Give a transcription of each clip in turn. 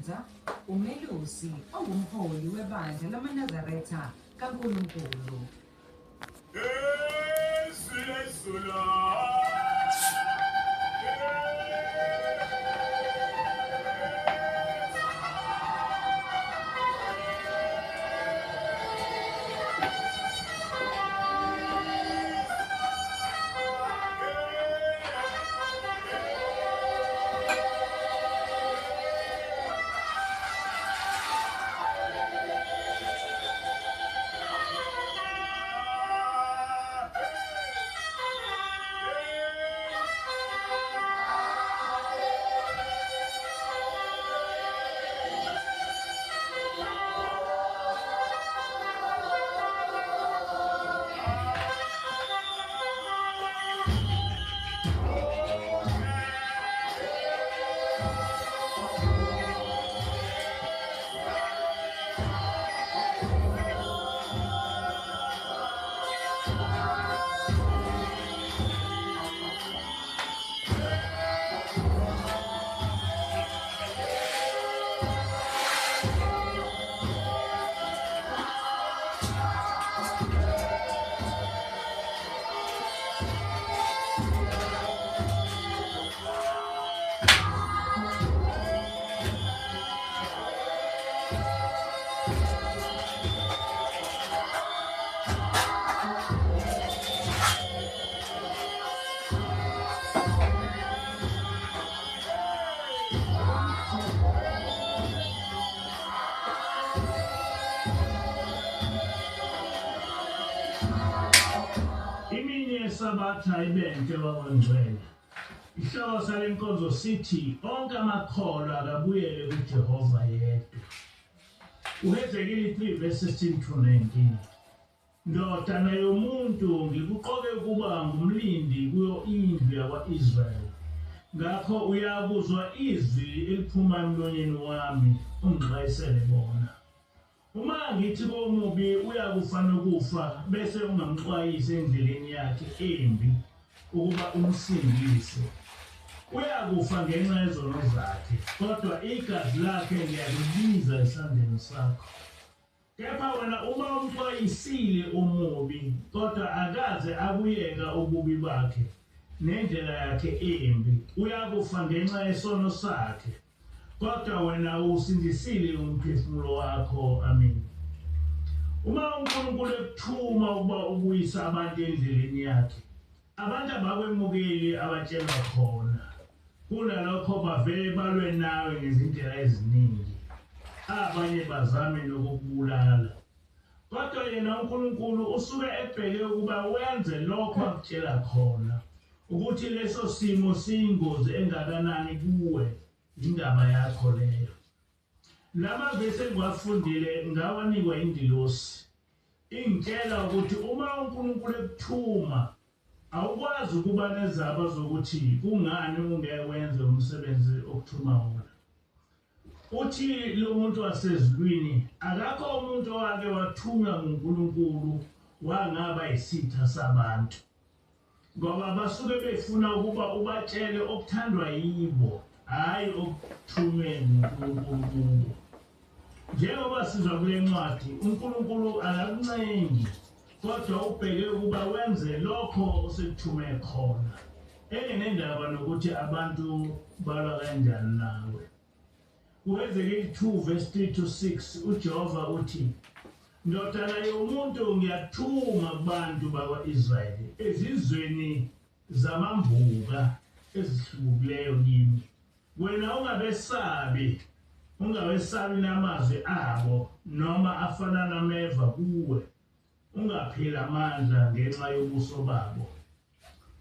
Mpanza, umelusi ongumholi webandla lamaNazaretha kaNkulunkulu. Izwi lezulu. Imini yeSabatha ibenhle wabangcwele. Isihloko sale nkonzo sithi onke amakholwa akabuyele kuJehova yedwa. UHezekeli 3 verse 16 to 19. Ndodana yomuntu, ngikuqoke ukuba ngumlindi kuyo indlu yakwa-Israyeli. Ngakho uyakuzwa izwi eliphuma emlonyeni wami, ungixwayisele bona. Uma ngithi komubi uyakufa nokufa, bese ungamxwayisi endleleni yakhe embi ukuba umsindise, uyakufa ngenxa yezono zakhe, kodwa igazi lakhe ngiyakulibiza esandleni sakho. Kepha wena uma umxwayisile omubi, kodwa akaze akuyeka ububi bakhe nendlela yakhe embi, uyakufa ngenxa yesono sakhe, kodwa wena uwusindisile umphefumulo wakho. Amen. Uma uNkulunkulu ekuthuma ukuba ubuyise abantu endleleni yakhe, abantu abakwemukeli abatshelwa khona. Kunalokho bavele balwe nawe ngezindlela eziningi. Abanye bazame nokukubulala. Kodwa yena uNkulunkulu usuke ebheke ukuba wenze lokho akutshela khona. Ukuthi leso simo siyingozi engakanani kuwe, yindaba yakho leyo. La mavesi engiwafundile ngawanikwa ingilosi. Ingitshela ukuthi uma uNkulunkulu ekuthuma, awukwazi ukuba nezaba zokuthi kungani ungeke wenze umsebenzi okuthuma wona. Uthi lo muntu wasezulwini akakho umuntu owake wathunywa nguNkulunkulu wangaba isitha sabantu. Ngoba basuke befuna ukuba ubatshele okuthandwa yibo, hhayi okuthunywe nguNkulunkulu kubo. Njengoba sizwa kule ncwadi, uNkulunkulu akakuncengi, kodwa ubheke ukuba wenze lokho osekuthume khona, engenendaba nokuthi abantu balwa kanjani nawe. KuHezekeli 2 verse 3 to 6 uJehova uthi, Ndodana yomuntu, ngiyakuthuma kubantu bakwa-Israyeli ezizweni zamambuka ezihlubukileyo kimi. Wena ungabesabi, ungawesabi namazwi abo noma afana nameva kuwe, ungapheli amandla ngenxa yobuso babo.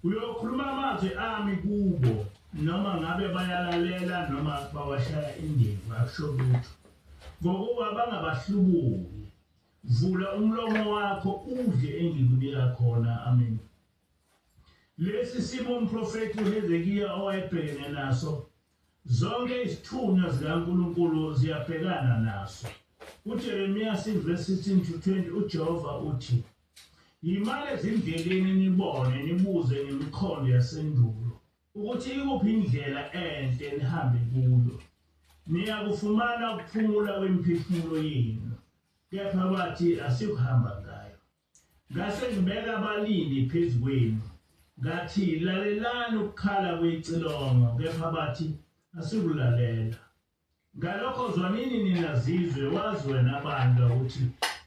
Uyokhuluma amazwi ami kubo, noma ngabe bayalalela noma bawashaya indiva, akusho lutho, ngokuba bangabahlubuki. Vula umlomo wakho udle engikunika khona. Amen. Lesi simo umprofethi uHezekiya owayebhekene naso, zonke izithunywa zikaNkulunkulu ziyabhekana naso. KuJeremiya 6 verse 16 to 20 uJehova uthi, Yimani ezindleleni nibone, nibuze ngemikhondo yasendulo, ukuthi ikuphi indlela enhle nihambe kuyo. Niyakufumana ukuphumula kwemiphefumulo yenu. Kepha bathi, Asikuhamba ngayo. Ngase ngibeka abalindi phezu kwenu, ngathi, Lalelani ukukhala kwecilongo, kepha bathi, Asikulalela. Ngalokho zwanini nina zizwe, wazi wena bandla ukuthi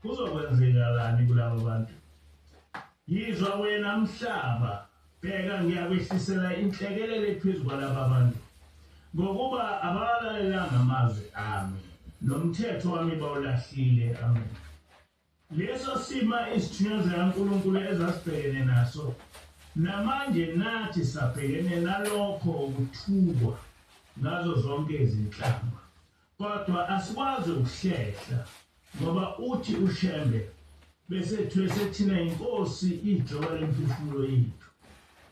kuzokwenzekalani kulaba bantu. Yizwa wena mhlaba, bheka ngiyakwehlisela inhlekelele phezu kwalaba bantu, ngokuba abawalalelanga amazwi ami, nomthetho wami bawulahlile. Amen. Leso sima izithunywa zikaNkulunkulu ezasibhekene naso, namanje nathi sabhekene nalokho kuthukwa ngazo zonke izinhlamba. Kodwa asikwazi ukuhlehla ngoba uthi uShembe besethwese thina inkosi ijoka lemphefumulo yethu.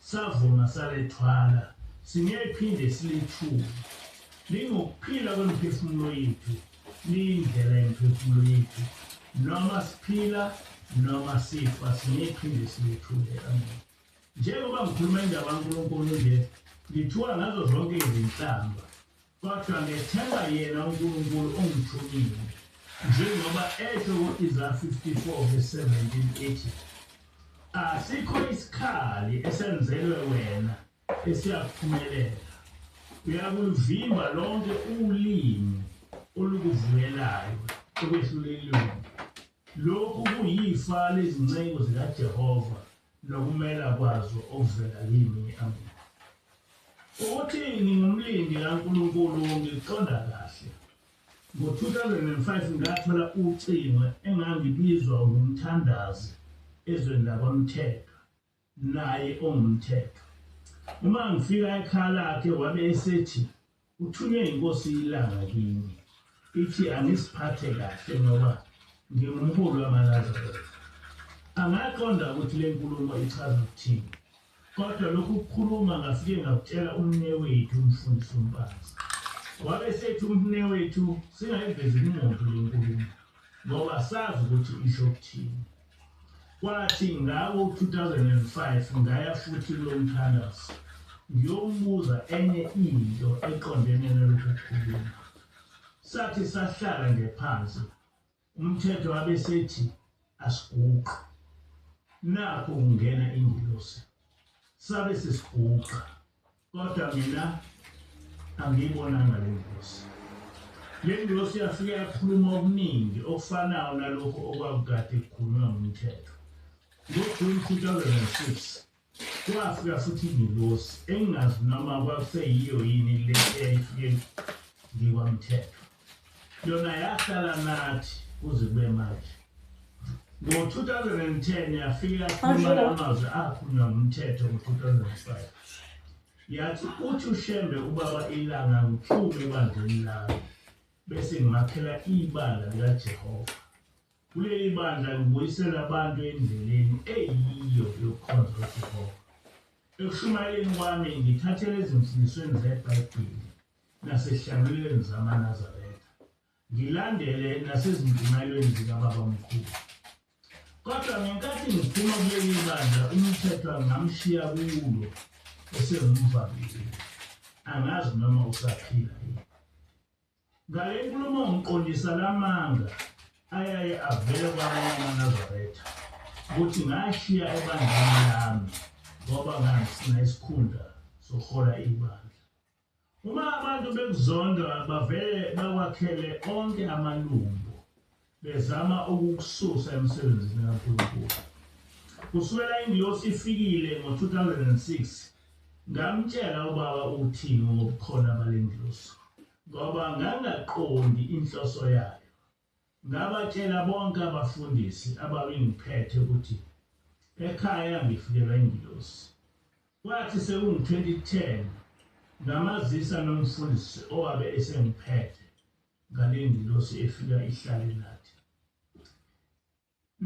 Savuma salethwala, singephinde silethule. Lingukuphila kwemiphefumulo yethu, liyindlela yemiphefumulo yethu. Noma siphila noma sifa singephinde silethule. Amen. Njengoba ngikhuluma indaba kaNkulunkulu nje, ngithuka ngazo zonke izinhlamba. Kodwa ngethemba yena uNkulunkulu ongithumile, njengoba esho ku-Isaya 54 verse 17 ethi, Asikho isikhali esenzelwe wena esiyakuphumelela, uyakuluvimba lonke ulimi olukuvukelayo ekwehlulelweni. Lokhu kuyifa lezinceku zikaJehova nokumela kwazo okuvela kimi. Amen. Ukuthi ngingumlindi kaNkulunkulu ngiqonda kahle. Ngo-2005 ngathola ucingo engangibizwa ngumthandazi ezweni lakwaMthethwa, naye ongumthetho. Uma ngifika ekhaya lakhe wabe esethi uthunywe inkosi ilanga kimi, ithi angisiphathe kahle ngoba ngingumholi wamaNazaretha. Angaqonda ukuthi le nkulumo ichaza ukuthini. Kodwa lokhu kukhuluma ngafike ngakutshela umnewethu umfundisi uMpanza. Wabe sethi umnewethu singayivezi kumuntu le nkulumo ngoba sazi ukuthi isho ukuthini. Kwathi ngawo-2005 ngaya futhi kulo mthandazo ngiyombuza enye into eqondene nalokhu kukhuluma. Sathi sahlala nje phansi Umthetho wabe sethi asiguqe. Nakho kungena ingilosi. Sabe sesiguqa. Kodwa mina angiyibonanga le ngilosi. Le ngilosi yafike yakhuluma okuningi okufanayo nalokho okwakukade kukhulunywa ngumthetho. NgoJuni 2006 Kwafika futhi ingilosi engingazi noma kwakuseyiyo yini le eyayifike ngikwamthetho. Yona yahlala nathi kuze kube manje. Ngo-2010 yafika yakhuluma amazwi akhulunywa ngumthetho ngo-2005. Yathi uthi uShembe ubaba ilanga ngiphume ebandleni lami bese ngimakhela ibandla likaJehova. Kuleli bandla ngibuyisela abantu endleleni eyiyo yokukhonza uJehova. Ekushumayeleni kwami ngithathele ezimfundisweni zeBhayibheli nasehlabelweni zamaNazaretha, ngilandele nasezintshumayelweni zikababamkhulu. Kodwa ngenkathi ngiphuma kuleli bandla umthetho ngamshiya kulo esengumvangeli. Angazi noma usaphila yini. Ngale nkulumo ngiqondisa lamanga ayaye avele kwamanye amaNazaretha ukuthi ngashiya ebandleni lami ngoba ngangisina isikhundla sokuhola ibandla. Uma abantu bekuzonda bavele bakwakhele onke amalumbo bezama ukukususa emsebenzini kaNkulunkulu. Kusukela ingilosi ifikile ngo-2006 ngamtshela ubaba uThingo ngobukhona bale ngilosi ngoba ngangaqondi inhloso yayo. Ngabatshela bonke abafundisi ababengiphethe ukuthi ekhaya ngifikelwa ingilosi. Kwathi sekungu-2010 ngamazisa nomfundisi owabe esengiphethe ngale ngilosi efika ihlale nathi.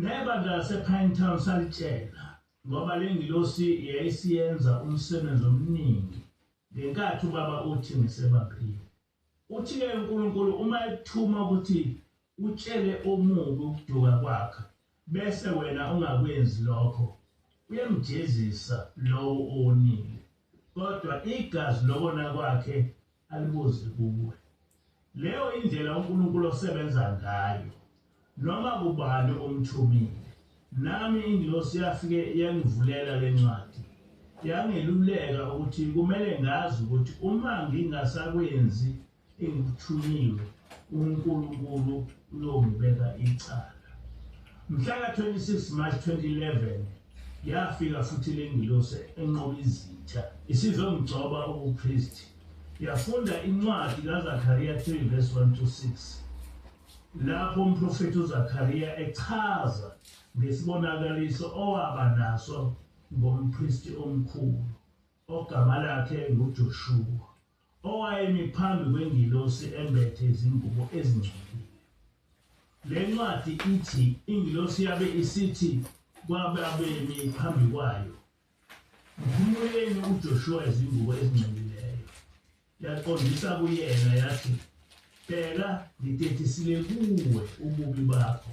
Nebandla lasePinetown salitshela ngoba le ngilosi yayisiyenza umsebenzi omningi ngenkathi ubaba uthi ngisebambile. Uthi-ke uNkulunkulu uma ekuthuma ukuthi utshele omubi ukuduka kwakhe bese wena ungakwenzi lokho, uyamjezisa lowo owonile, kodwa igazi lokona kwakhe alibuzi kuwe. Leyo indlela uNkulunkulu osebenza ngayo. Noma kubani omthumile. Nami ingilosi yafike yangivulela le ncwadi. Yangeluleka ukuthi kumele ngazi ukuthi uma ngingasakwenzi engikuthunyiwe, uNkulunkulu uyongibeka icala. Mhla ka-26 March 2011 yafika futhi le ngilosi enqoba izitha isizongigcoba ubupristi. Yafunda incwadi kaZakariya 3 verse 1 to 6 lapho umprofethi uZakariya echaza ngesibonakaliso owaba naso ngompristi omkhulu ogama lakhe nguJoshuwa owayemi phambi kwengilosi embethe izingubo ezingcolile. Le ncwadi ithi ingilosi yabe isithi kwababemi phambi kwayo, Mkhumuleni uJoshuwa izingubo ezingcolileyo. Yaqondisa kuyena yathi, Bheka, ngitethisile kuwe ububi bakho,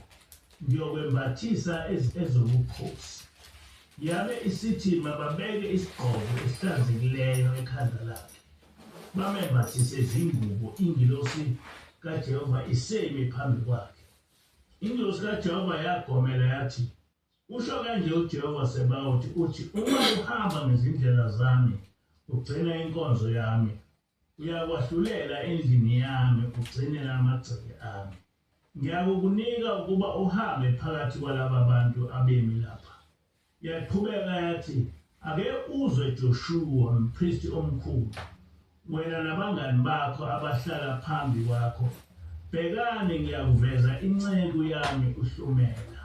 ngiyokwembathisa ezobukhosi. Yabe isithi mababeke isigqoko esihlanzekileyo ekhanda lakhe, bamembathise izingubo, ingilosi kaJehova isemi phambi kwakhe. Ingilosi kaJehova yagomela yathi, Usho kanje uJehova Sebawoti uthi, Uma uhamba ngezindlela zami, ugcina inkonzo yami, uyakwahlulela endlini yami, ugcine namagceke ami. Ngiyakukunika ukuba uhambe phakathi kwalaba bantu abemi lapha. Yaqhubeka yathi, Ake uzwe Joshuwa, mpristi omkhulu, wena nabangani bakho abahlala phambi kwakho, bhekani, ngiyakuveza inceku yami uHlumela.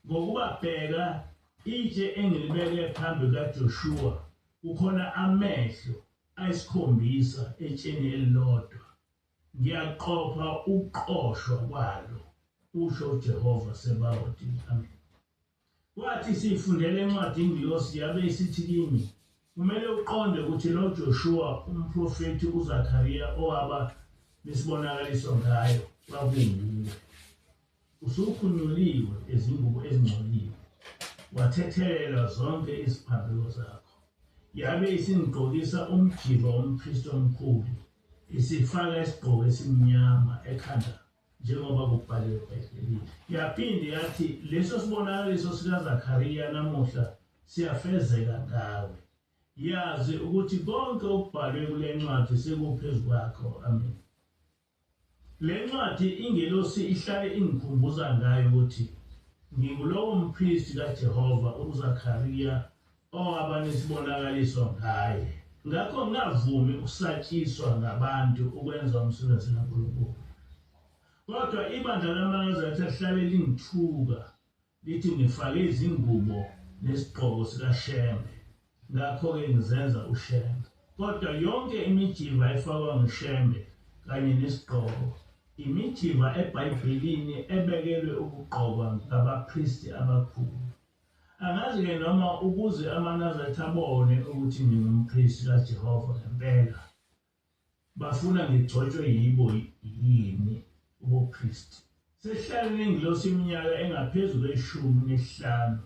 Ngokuba bheka, itshe engilibeke phambi kukaJoshuwa, kukhona amehlo ayisikhombisa etsheni elilodwa, ngiyaqopha ukuqoshwa kwalo, usho uJehova Sebawoti. Amen. Kwathi siyifundela incwadi ingilosi yabe isithi kimi, Kumele uqonde ukuthi lo Joshuwa umprofethi uZakariya owaba nesibonakaliso ngayo kwakunguwe. Usukhunyuliwe izingubo ezingcolile, wathethelelwa zonke iziphambeko zakho. Yabe isingigqokisa umjiva wompristi omkhulu, isifaka isigqoko esimnyama ekhanda njengoba kubhaliwe eBhayibhelini. Yaphinde yathi leso sibonakaliso sikaZakariya namuhla siyafezeka ngawe. Yazi ukuthi konke okubhalwe kule ncwadi sekuphezu kwakho. Amen. Le ncwadi ingelosi ihlale ingikhumbuza ngayo ukuthi ngingulowo mpristi kaJehova uZakariya owaba nesibonakaliso ngaye. Ngakho ngingavumi ukusatshiswa ngabantu ukwenza umsebenzi kaNkulunkulu. Kodwa ibandla lamaNazaretha lihlale lingithuka lithi ngifake izingubo nesigqoko sikaShembe, ngakho-ke ngizenza uShembe. Kodwa yonke imijiva efakwa nguShembe kanye nesigqoko, imijiva eBhayibhelini ebekelwe ukugqokwa ngabapristi abakhulu. Angazi-ke noma ukuze amaNazaretha abone ukuthi ngingumpristi kaJehova ngempela, bafuna ngigcotshwe yibo yini ubupristi. Sesihlale nengilosi iminyaka engaphezu kweshumi nesihlanu.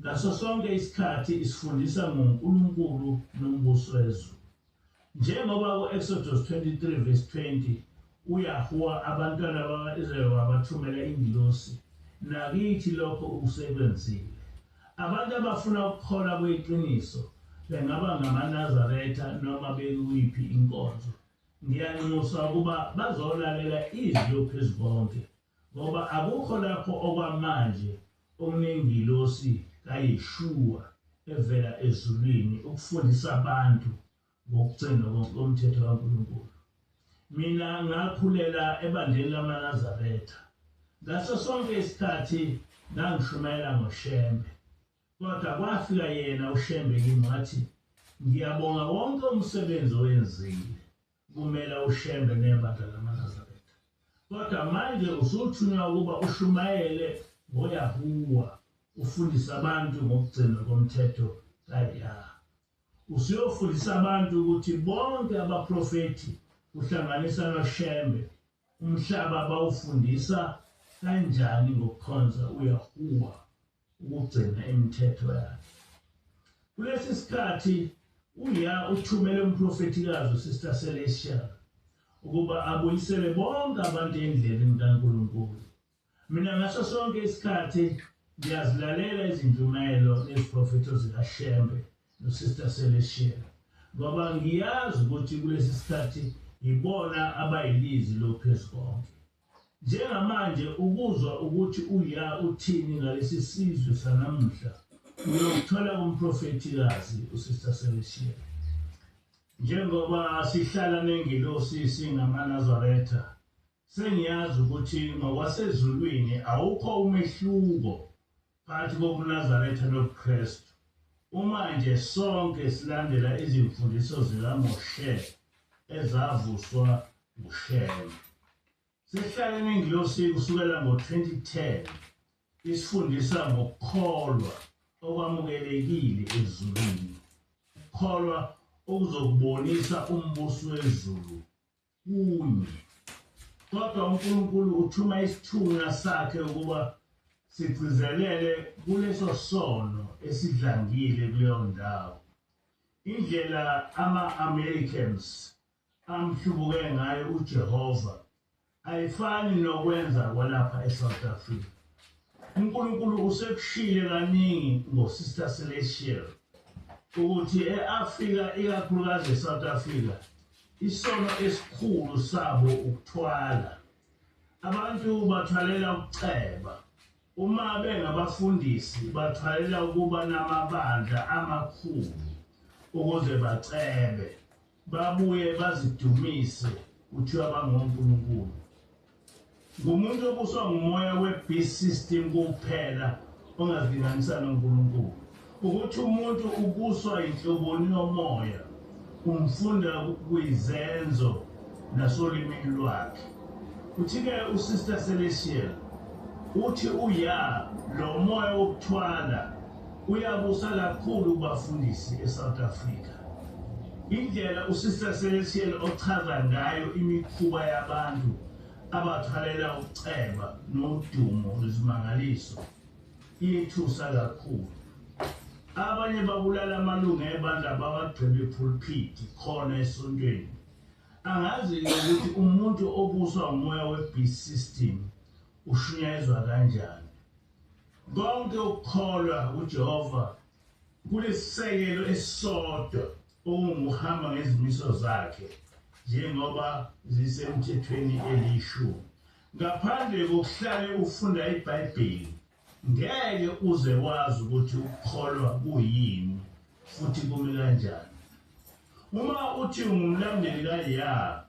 Ngaso sonke isikhathi isifundisa ngoNkulunkulu nombuso wezulu. Njengoba ku-Exodus 23 verse 20 uYahuwa abantwana bakwa-Israyeli wabathumela ingilosi, nakithi lokho usekwenzile. Abantu abafuna ukukholwa kweqiniso bengaba ngamaNazaretha noma bekuyiphi inkonzo, ngiyanxusa ukuba bazolalela izwi loPhezukonke, ngoba akukho lapho okwamanje okunengilosi kaYeshua evela ezulwini ukufundisa abantu ngokugcinwa komthetho kaNkulunkulu. Mina ngakhulela ebandleni lamaNazaretha. Ngaso sonke isikhathi ngangishumayela ngoShembe. Kodwa kwafika yena uShembe kimi wathi, Ngiyabonga wonke umsebenzi owenzile kumela uShembe nebandla lamaNazaretha. Kodwa manje usuthunywa ukuba ushumayele ngoYahuwa, ufundise abantu ngokugcinwa komthetho kaYah. Usuyofundisa abantu ukuthi bonke abaprofethi kuhlanganisa noShembe umhlaba bawufundisa kanjani ngokukhonza uYahuwa ukugcina imithetho yakhe. Kulesi sikhathi uYah uthumele umprofethikazi uSister Celestial ukuba abuyisele bonke abantu endleleni kaNkulunkulu. Mina ngaso sonke isikhathi ngiyazilalela izintshumayelo neziprofetho zikaShembe noSister Celestial ngoba ngiyazi ukuthi kulesi sikhathi yibona abayilizwi loPhezukonke. Njengamanje ukuzwa ukuthi uYah uthini ngalesi sizwe sanamuhla uyokuthola kumprofethikazi uSister Celestial. Njengoba sihlala nengilosi singamaNazaretha, sengiyazi ukuthi ngokwasezulwini awukho umehluko phakathi kobuNazaretha nobuKristu uma nje sonke silandela izimfundiso zikaMoshe ezavuswa nguShembe. Sihlale nengilosi kusukela ngo-2010 isifundisa ngokukholwa okwamukelekile ezulwini, ukukholwa okuzokubonisa umbuso wezulu kunye. Kodwa uNkulunkulu uthuma isithunywa sakhe ukuba sigcizelele kuleso sono esidlangile kuleyo ndawo. Indlela ama-Americans amhlubuke ngayo uJehova ayifani nokwenza kwalapha eSouth Africa. UNkulunkulu usekushile kaningi ngoSister Celestial ukuthi e-Afrika ikakhulukazi eSouth Africa isono esikhulu sabo ukuthwala. Abantu bathwalela ukuceba. Uma bengabafundisi bathwalela ukuba namabandla amakhulu ukuze bacebe. Babuye bazidumise kuthiwa bangonkulunkulu. Ngumuntu obuswa ngumoya we-beast system kuphela ongazilinganisa noNkulunkulu. Ukuthi umuntu ubuswa inhloboni yomoya umfunda kwizenzo nasolimini lwakhe. Uthi-ke uSister Celestial uthi uya lo moya wokuthwala uyabusa kakhulu kubafundisi eSouth Africa. Indlela uSister Celestial ochaza ngayo imikhuba yabantu abathwalela ukuceba nodumo lwezimangaliso iyethusa kakhulu. Abanye babulala amalungu ebandla bawagqiba epulpiti khona esontweni. Angazi-ke ukuthi umuntu obuswa umoya we-beast system ushunyayezwa kanjani. Konke ukukholwa kuJehova kulesisekelo esisodwa okungukuhamba ngezimiso zakhe njengoba zisemthethweni elishumi. Ngaphandle kokuhlale ufunda iBhayibheli ngeke uze wazi ukuthi ukukholwa kuyini futhi kumi kanjani. Uma uthi ungumlandeli kaYah,